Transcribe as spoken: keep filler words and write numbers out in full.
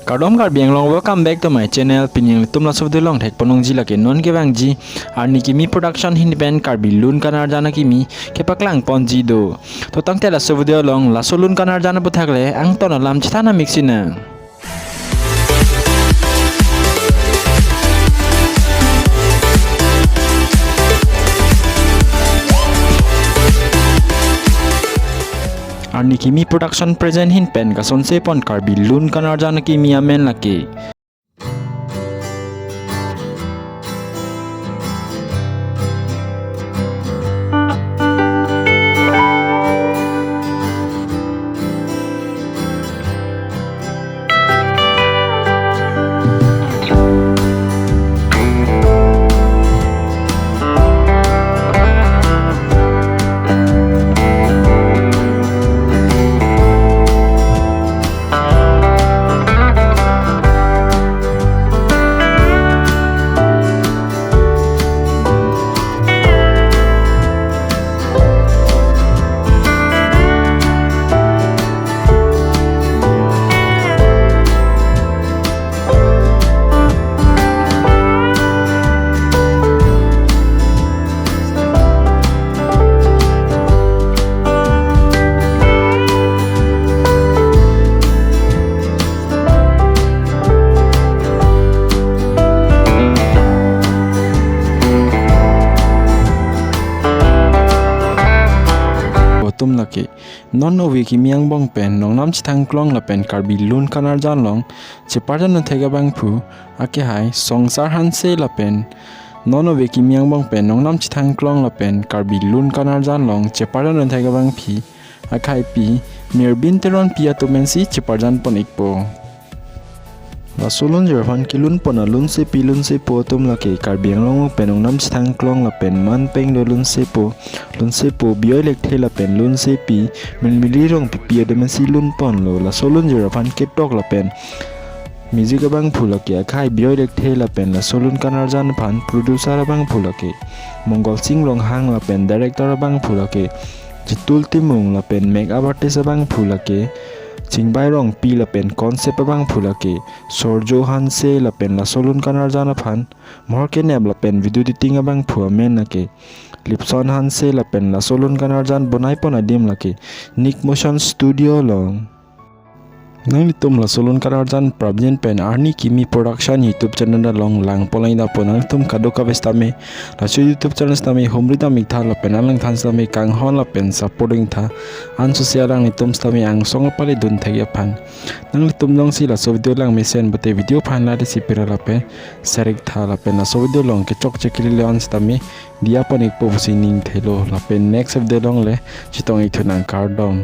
Kardom Karbi Anglong, welcome back to my channel. Pini nanglitum laso video along thekponlongji lake non kevangji Arni Kimi Production ahin pen Karbi Lun Kanarjan Akimi kepaklang ponji do. To tangte laso video along laso lun kanarjan aputhak le angton alam chethan amik sinang. Arni Kimi Production present ahin pen kasonse pon Karbi Lun Kanarjan Akimi amen lake. Atum lake non ove kimi angbong pen nongnam chethang klong lapen Karbi Lun Kanarjan along cheparjan un thek abangphu akehai Songsar Hanse lapen non ove kimi angbong pen nongnam chethang klong lapen Karbi Lun Kanarjan along cheparjan un thek abangphi akhai pi Mirbin Teronpi atum pensi cheparjan pon ikpo. Laso lunjir aphan kelun pon alunsepi lunsepo atum lake Karbi Anglong pen nongnam chethang klong lapen man peng do lunsepo, lunsepo Bijoy Lekthe lapen lunsepi Milmili Rongpipi atum pensi lun ponlo. Laso lunjir aphan ketok lapen music abangphu lake akhai Bijoy Lekthe lapen laso lun kanarjan aphan producer abangphu lake Mongol Sing Ronghang lapen director abangphu lake Jitul Timung lapen makeup artist abangphu lake Chingbai Rongpi lapen concept abangphu lake Sorjo Hanse lapen laso lun kanarjan aphan mohor kenep lapen video editing abangphu amen lake Lipson Hanse lapen laso lun kanarjan bonai pon adim lake Nick Motion Studio along. Nanglitum laso lun kanarjan prapjin pen Arni Kimi Production YouTube channel along lang ponlangji apot nanglitum kadokave sitame laso YouTube channel sitame humri dam iktha lapen alangthan sitame kanghon lapen support iktha. Ansose alanglitum sitame angsong apale dun thek aphan. Nanglitum jongsi laso video lang mesen pute video aphan like si pira lapen share iktha lapen laso video along kechokche kelile an sitame diya pon ikpo pusi ning thelo lapen next video along le chetong ikthu nang, kardom.